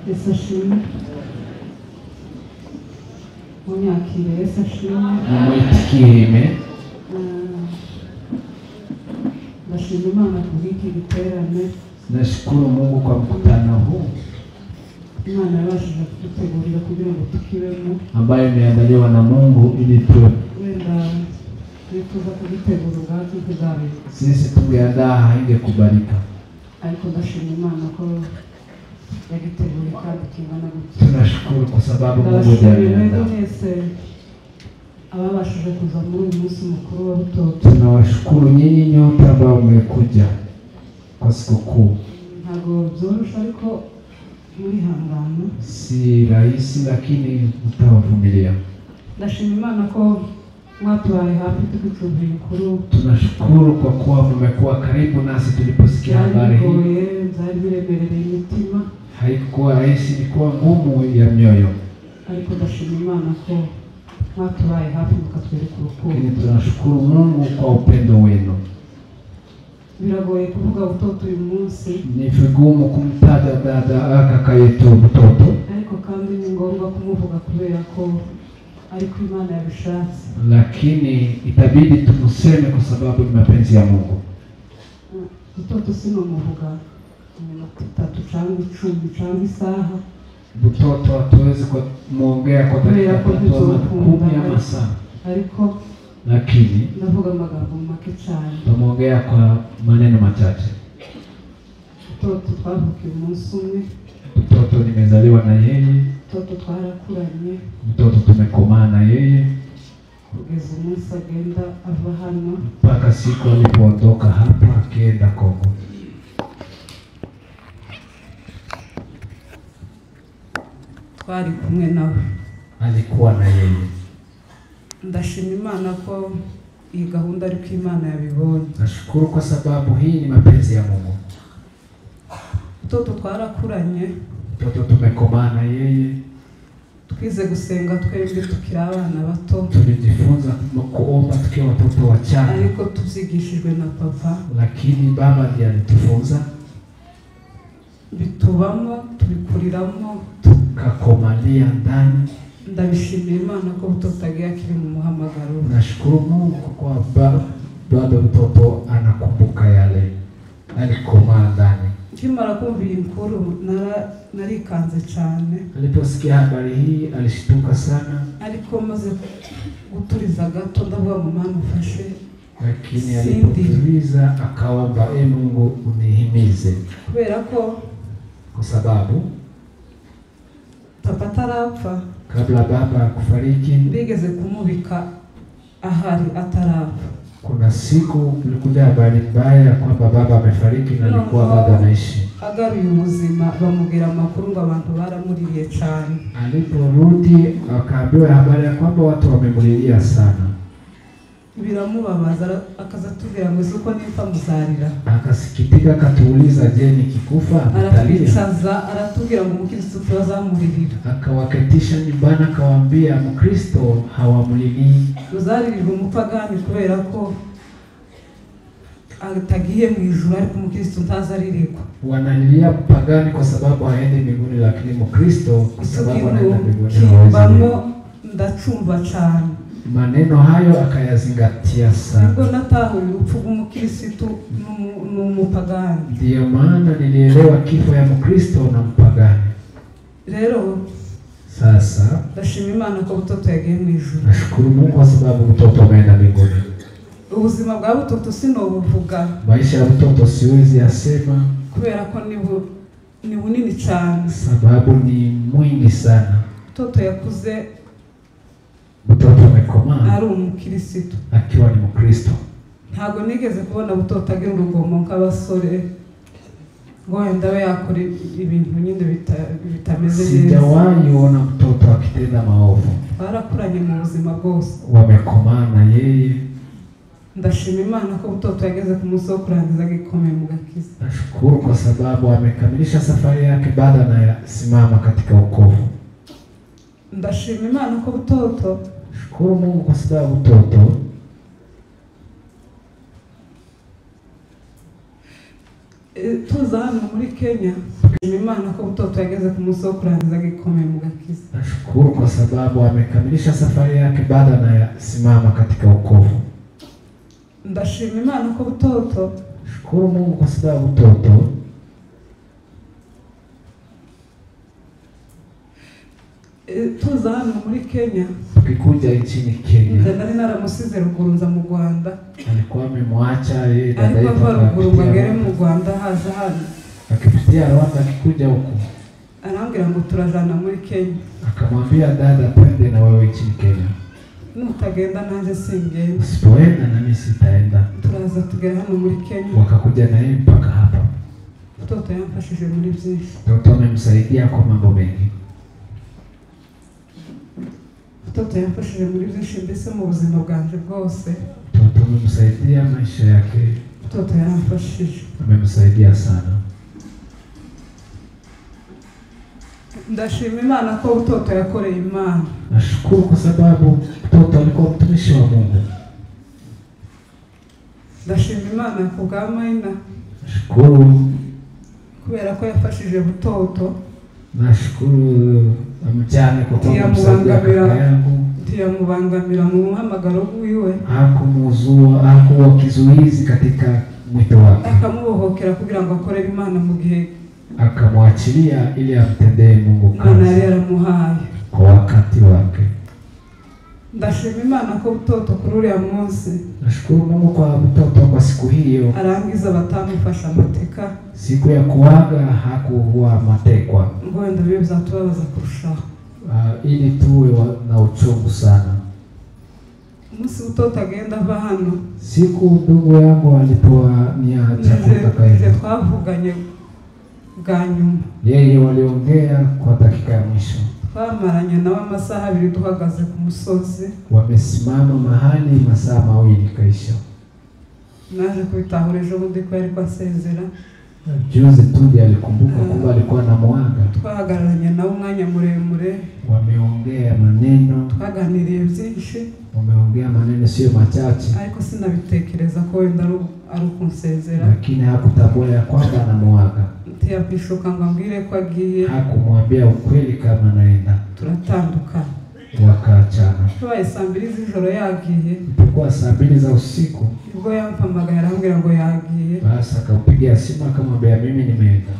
Yesu ashimwe. Munyakire Yesu ashimwe. Mumuitikie amen. Ndashima Imana kubw'iki giterane. Nashukuru Mungu kwa mkutano huu Imana yabashije kudutegurira kugira ngo tukibemo, ambayo imeandaliwa na Mungu ili tuwe. Wenda twifuza kugitegura ubwacu tuzabe. Sisi tungeandaa haingekubalika. Ariko ndashima Imana ko yagiteguye kandi kingana gutya. Tunashukuru kwa sababu Mungu ndiye ameandaa. Mwese ababashije kuza muri uyu munsi mukuru wa Butoto. Tunawashukuru nyinyi nyote ambao mmekuja kwa sikukuu. Ntabwo byoroshye ariko murihangana. Si rahisi lakini mtawavumilia. Ndashima Imana ko mwatubaye hafi tukitumva inkuru. Tunashukuru kwa kuwa mmekuwa karibu nasi tuliposikia habari hii. Byari biremereye imitima. Haikuwa rahisi, ilikuwa ngumu ya mioyo. Ariko ndashima Imana ko mwatubaye hafi mukatwereka urukundo. Lakini tunashukuru Mungu kwa upendo wenu. Biragoye kuvuga Butoto uyu munsi. Ni vigumu kumtaja dada kaka yetu Butoto. Ariko kandi ni ngombwa kumuvuga kubera ko ariko Imana yabishatse. Lakini itabidi tumuseme kwa sababu ni mapenzi ya Mungu. Butoto sinomuvuga iminota itatu cyangwa 10 cyangwa isaha. Butoto hatuwezi kumuongea kwa dakika 3 ama 10 ama saa. Ariko lakini ndavuga amagambo make cyane. Tumuongea kwa maneno machache. Butoto twavukiye umunsi umwe. Butoto nimezaliwa na yeye. Butoto twarakuranye. Butoto tumekomaa na yeye. Kugeza umunsi agenda ava hano. Mpaka siku alipoondoka hapa akienda Kongo. Twari kumwe nawe. Alikuwa na yeye. Ndashima Imana ko iyi gahunda ariko Imana yabibonye. Nashukuru kwa sababu hii ni mapenzi ya Mungu. Butoto twarakuranye. Butoto tumekomaa na yeye. Twize gusenga twebwe tukiri abana bato. Tulijifunza kuomba tukiwa watoto wachanga. Ariko tubyigishijwe na papa. Lakini baba ndiye alitufunza. Bitubamo, tubikuriramo, tukakomalia ndani. Ndabishimira Imana ko Butoto agiye akiri mu muhamagaro. Nashukuru Mungu kwa kuwa bado Butoto anakumbuka yale alikomaa ndani. Nkimara kumva iyi nkuru narikanze cyane. Aliposikia habari hii alishtuka sana. Ariko maze guturiza gato ndavuga ngo Mana umfashe. Lakini alipotuliza akaomba, e Mungu unihimize. Kubera ko kwa sababu papa atarapfa, kabla baba kufariki, bigeze kumubika ahari atarapfa. Kuna siku kulikuja habari mbaya kwamba baba amefariki na alikuwa bado anaishi. Agaruye ubuzima bamubwira amakuru ngo abantu baramuririye cyane. Aliporudi akaambiwa habari ya kwamba watu wamemulilia sana. Biramubabaza akaza tubwira ngo uko nipfa muzarira. Akasikitika akatuuliza, je, nikikufa mtalia? Aratwicaza aratubwira ngo umukristo tuzamuririra. Akawaketisha nyumbani akawaambia Mkristo hawamlilii. Tuzaririrwa umupagani kubera ko atagiye mu ijuru, ariko umukristo ntazaririrwa. Wanalilia mpagani kwa sababu haendi mbinguni, lakini Mkristo kwa sababu anaenda mbinguni hawezi. Ndacumva cyane. Maneno hayo akayazingatia sana. Nibwo natahuye urupfu rw'umukristo n'umupagani. Ndiyo maana nilielewa kifo ya Mkristo na mpagani. Rero sasa ndashima Imana ko Butoto yagiye mu ijuru. Nashukuru Mungu kwa sababu Butoto ameenda mbinguni. Ubuzima bwa Butoto sinobuvuga. Maisha ya Butoto siwezi yasema kubera ko ni bunini cyane. Sababu ni mwingi sana. Butoto yakuze, Butoto amekomaa ari umukristo, akiwa ni Mkristo. Ntabwo nigeze kubona Butoto agira urugomo nk'abasore ngo wenda we yakora ibintu nyine bitameze neza. Sijawahi ona Butoto akitenda maovu. Barakuranye mu buzima bwose. Wamekomaa na yeye. Ndashima Imana ko Butoto yageze ku munsi wo kurangiza agikomeye mu gakiza. Nashukuru kwa sababu amekamilisha safari yake bado anasimama katika wokovu. Ndashima Imana ko Butoto, shukuru Mungu kwa sababu Butoto Tuza hano muri Kenya, Imana ko Butoto yageze ku munsi wo kurangiza gikomeye mu gakiza. Nashukuru kwa sababu amekamilisha safari yake, bado anasimama katika wokovu. Ndashima Imana ko Butoto, shukuru Mungu kwa sababu Butoto tuza hano muri Kenya, tukikuja nchini Kenya, nari naramusize ruguru nza mu Rwanda. Alikuwa amemwacha yeye dada yetu akapitia mu Rwanda, haza hano akipitia Rwanda, akikuja huku arambwira ngo turajana muri Kenya. Akamwambia dada, twende na wewe nchini Kenya, nutagenda nanjye singenda, usipoenda na mimi sitaenda. Turaza tugera hano muri Kenya, wakakuja na yeye mpaka hapa. Butoto yamfashije muri byinshi. Butoto amemsaidia kwa mambo mengi. Butoto yamfashije muri byinshi mbese mu buzima bwanje bwose. Butoto amemsaidia maisha yake. Butoto yaramfashije, amemsaidia sana. Ndashima Imana ko Butoto yakoreye Imana. Nashukuru kwa sababu Butoto alikuwa mtumishi wa Mungu. Ndashima Imana ku bwa Maina. Nashukuru kubera ko yafashije Butoto. Nashukuru mjane kwa kuwa kumsaidia kaka yangu. Ntiyamubangamira mu muhamagaro wiwe. Hakumuzua, hakuwa kizuizi katika mwito wake. Akamubohokera kugira ngo akorere Imana mu gihe, akamwachilia ili amtendee Mungu kazi kwa wakati wake. Ndashima Imana ko Butoto kuri uriya munsi. Nashukuru Mungu kwa Butoto kwa siku hiyo. Arangiza batamufasha amateka. Siku ya kuaga hakuwa matekwa. Ngo wenda bibe bizatubabaza kurushaho. Ili tuwe na uchungu sana. Umunsi Butoto agenda ava hano, siku ndugu yangu aliponiacha kutoka hivi, twavuganye bwa nyuma. Yeye waliongea kwa dakika ya mwisho. Twamaranye nawe amasaha abiri duhagaze ku musozi. Wamesimama mahali masaa mawili kaisha. Naje kubitahura ejo bundi ko yari kwasezera. Juzi tu ndiye alikumbuka kwamba alikuwa na mwanga. Twahagararanye nawe umwanya muremure. Wameongea maneno. Twaganiriye byinshi. Wameongea maneno sio machache. Ariko sinabitekereza ko wenda ari ukunsezera. Lakini hakutambua ya kwamba anamwaga. Ntiyapishuka ngo ambwire ko agiye. Hakumwambia ukweli kama anaenda. Turatandukana. Wakaachana. Tubaye saa mbili z'ijoro yagiye. Ilipokuwa saa mbili za usiku, ubwo yampamagaye arambwira ngo yagiye. Basi akampigia simu akamwambia mimi nimeenda.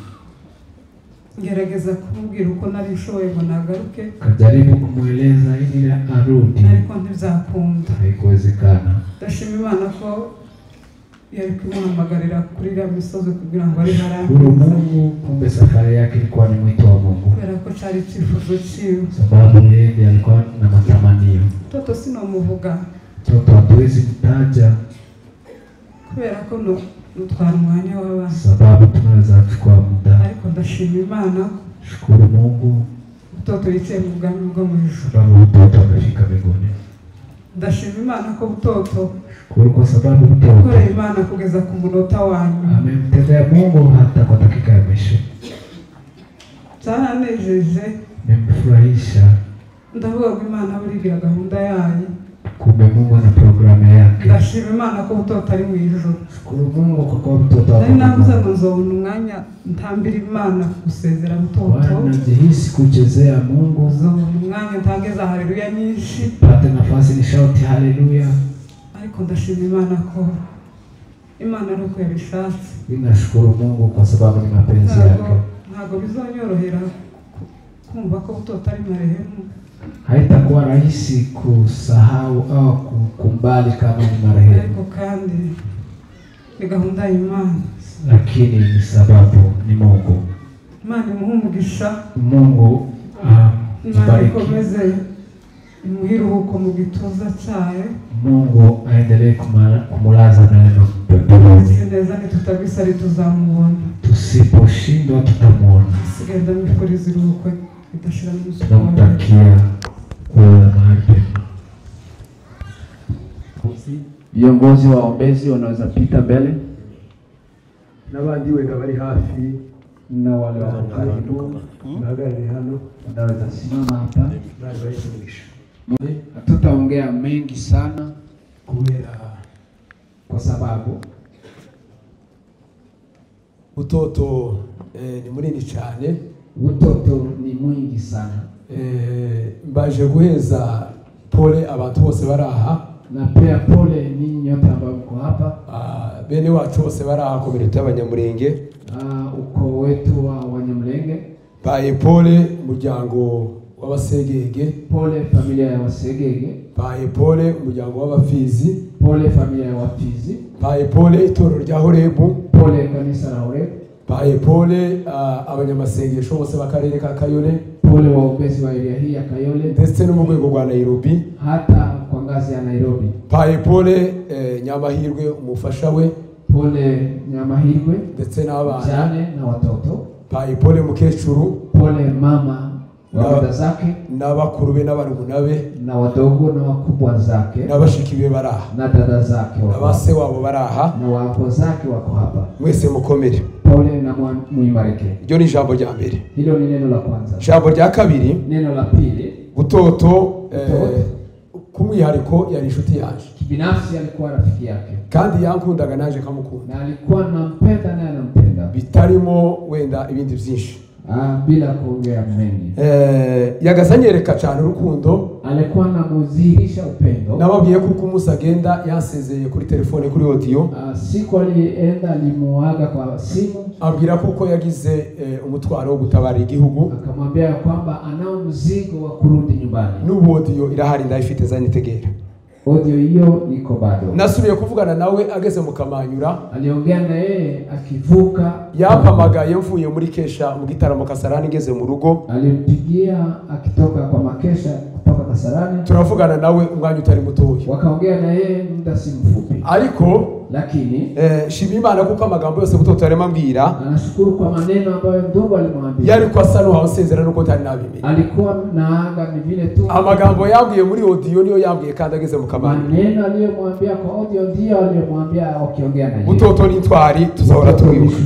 Ngerageza kumubwira uko nari nshoboye ngo nagaruke. Kajaribu kumueleza ili arudi, ariko ntibyakunda. Haikuwezekana. Ndashima Imana ko yari kumuhamagarira kuri iriya misozi kugira ngo ari harangize. Mungu, kumbe safari yake ilikuwa ni mwito wa Mungu. Kubera ko cyari icyifuzo cyiwe. Sababu yeye alikuwa na matamanio. Butoto sinomuvuga. Butoto hatuwezi mtaja. Kubera ko nutwara umwanya w'abana. Sababu tunaweza kuchukua muda. Ariko ndashima Imana. Shukuru Mungu. Butoto yicaye mu bwami bwo mu ijuru. Sababu Butoto amefika mbinguni. Ndashima Imana ko Butoto Shukuru kwa sababu Butoto yakoreye Imana kugeza ku munota wa nyuma. Amemtendea Mungu hata kwa dakika ya mwisho. Byaranejeje. Nimefurahisha. Ndavuga ko Imana burigira gahunda yayo. Kumbe Mungu ana programu yake. Ndashima Imana ko Butoto ari mu ijuru. Shukuru Mungu kwa kuwa Butoto hapo. Nari navuze ngo nzobona umwanya ntambira Imana gusezera Butoto. Najihisi kuchezea Mungu. Nzobona umwanya ntangeza haleluya nyinshi. Pate nafasi ni shauti haleluya. Ariko ndashima Imana ko Imana ari uko yabishatse. Ninashukuru Mungu kwa sababu ni mapenzi yake. Ntabwo bizonyorohera kumva ko Butoto ari marehemu. Haitakuwa rahisi kusahau au kukubali kama ni marehemu. Ariko kandi ni gahunda y'Imana. Lakini ni sababu ni Mungu. Imana imuhe umugisha. Mungu Imana ikomeze imuhe iruhuko mu gituza cyayo. Mungu aendelee kumulaza mema peponi. Neza nitutabisari tuzamubona. Tusiposhindwa tutamuona. Sigaye ndamwifuriza iruhuko ridashira n'umunsi. Namtakia kuwa mahali pema. Viongozi waombezi wanaweza pita mbele. N'abandi wenda bari hafi na wale wako karibu bahagarare hano, wanaweza simama hapa. Bari bayivugisha. Hatutaongea mengi sana kubera kwa sababu Butoto ni munini cyane. Butoto ni mwingi sana. Mbaje guheza pole abantu bose bari aha. Napea pole ninyi nyote ambao mko hapa. Bene wacu bose bari aha, community y'Abanyamurenge. Ukoo wetu wa Wanyamulenge. Baye pole umuryango w'Abasegege. Pole familia ya Wasegege. Baye pole umuryango w'Abafizi. Pole familia ya Wafizi. Baye pole itorero rya Horebu. Pole kanisa la Horebu. Baye pole abanyamasengesho bose b'akarere ka Kayole. Pole waombezi wa area hii ya Kayole. Ndetse no mu rwego rwa Nairobi. Hata kwa ngazi ya Nairobi. Baye pole Nyamahirwe umufasha we. Pole Nyamahirwe ndetse n'abana jane na watoto. Baye pole mukecuru. Pole mama wa dada zake n'abakuru be n'abarumuna be na wadogo na wakubwa zake n'abashiki be baraha na dada zake n'abase wabo baraha na wako zake wako hapa. Mwese mukomere. Pole na muimarike. Iryo ni ijambo rya mbere. Hilo ni neno la kwanza. Ijambo rya kabiri, neno la pili, Butoto kumwihariko yari inshuti yanje. Kibinafsi alikuwa rafiki yake. Kandi yankundaga naje kamukunda. Na alikuwa anampenda naye anampenda. Bitarimo wenda ibindi byinshi. Bila kuongea mengi. Yagazanyereka cyane urukundo. Alikuwa anamudhihirisha upendo. Nababwiye kuko umunsi agenda yansezeye kuri telefone kuri audio. Siku alienda alimuaga kwa simu. Abwira kuko yagize umutwaro wo gutabara igihugu. Akamwambia kwamba anao mzigo wa kurudi nyumbani. N'ubu audio irahari ndayifite zanitegera. Audio hiyo iko bado. Nasubiye kuvugana nawe ageze mu Kamanyura. Aliongea na yeye akivuka. Yampamagaye mvuye muri kesha mu gitaramo Kasarani ngeze mu rugo. Alimpigia akitoka kwa makesha kutoka Kasarani. Turavugana nawe umwanya utari mutoya. Wakaongea na yeye muda si mfupi. Ariko lakini shima Imana kuko amagambo yose Butoto yarimo ambwira. Anashukuru kwa maneno ambayo ndugu alimwambia. Yari kwa sano hawasezera nuko tari nabimenye. Alikuwa naaga ni vile tu. Amagambo yambwiye muri audio niyo yambwiye kandi ageze mu Kamanyura. Maneno aliyomwambia kwa audio ndio aliyomwambia wakiongea na yeye. Butoto ni intwari tuzahora tumwibuka.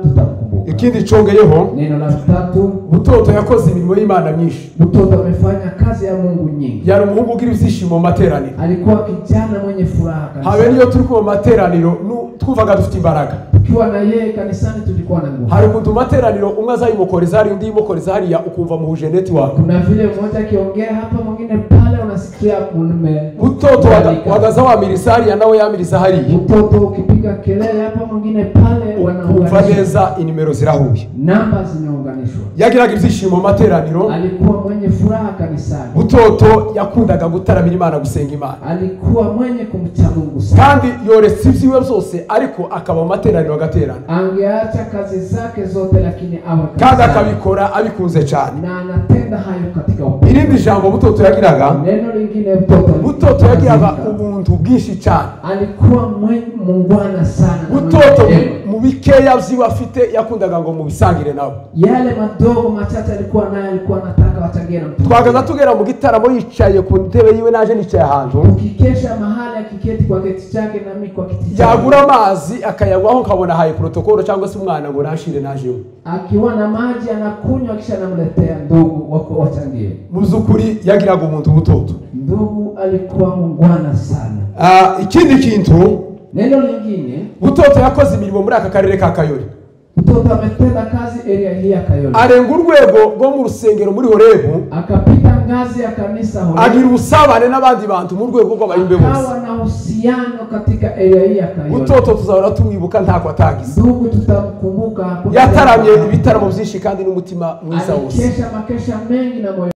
Tutakumbuka. Ikindi congeyeho, neno la tatu, Butoto yakoze imirimo y'Imana myinshi. Butoto amefanya kazi ya Mungu nyingi. Yari umuhungu ugira ibyishimo mu materaniro. Alikuwa kijana mwenye furaha kanisani. Habe niyo turi mu materaniro twumvaga dufite imbaraga. Tukiwa na yeye kanisani tulikuwa na nguvu. Hari ukuntu materaniro umwe azayimukoreza hari undi yimukoreza hariya ukumva muhuje network. Kuna vile mmoja akiongea hapa mwingine pale unasikia mume. Butoto wagaza wamirisa hariya nawe yamirisa hariya. Butoto ukipiga kelele hapa mwingine pale wanaunganisha. Umva neza inimero zirahuye. Namba zimeunganishwa. Yagiraga ibyishimo mu materaniro. Alikuwa mwenye furaha kanisani. Butoto yakundaga gutaramira Imana, gusenga Imana. Alikuwa mwenye kumcha Mungu sana. Kandi yoretse ibyiwe byose ariko akaba mu materaniro agaterana. Angeacha kazi zake zote lakini awe kanisani. Kandi akabikora abikunze cyane. Na anatenda hayo katika upendo. Irindi jambo Butoto yagiraga, neno lingine Butoto yagiraga ubuntu bwinshi cyane. Alikuwa mwenye muungwana sana. Butoto mu bikeya byiwe afite yakundaga ngo mubisangire nabo. Yale madogo machache alikuwa nayo alikuwa anataka wachangie na mtu. Twagaza tugera mu gitaramo yicaye ku ntebe yiwe naje nicaye ahantu. Ukikesha mahali akiketi kwa kiti chake na mimi kwa kiti changu. Yagura amazi akayagwaho nkabona haye protocol cyangwa se umwana ngo nashire najeho. Akiwa na maji anakunywa kisha anamletea ndugu wako wachangie. Mu byukuri yagiraga umuntu Butoto. Ndugu alikuwa mungwana sana. Ikindi kintu, neno lingine, Butoto yakoze imirimo muri aka karere ka Kayole. Butoto ametenda kazi area hii ya Kayole. Arenga urwego rwo mu rusengero muri Horebu. Akapita ngazi ya kanisa Horebu. Agira ubusabane n'abandi bantu mu rwego rw'abayumbe bose. Akawa na uhusiano katika area hii ya Kayole. Butoto tuzahora tumwibuka ntako atagize. Ndugu tutamkumbuka. Yataramye ibitaramo byinshi kandi n'umutima mwiza wose. Alikesha makesha mengi na moyo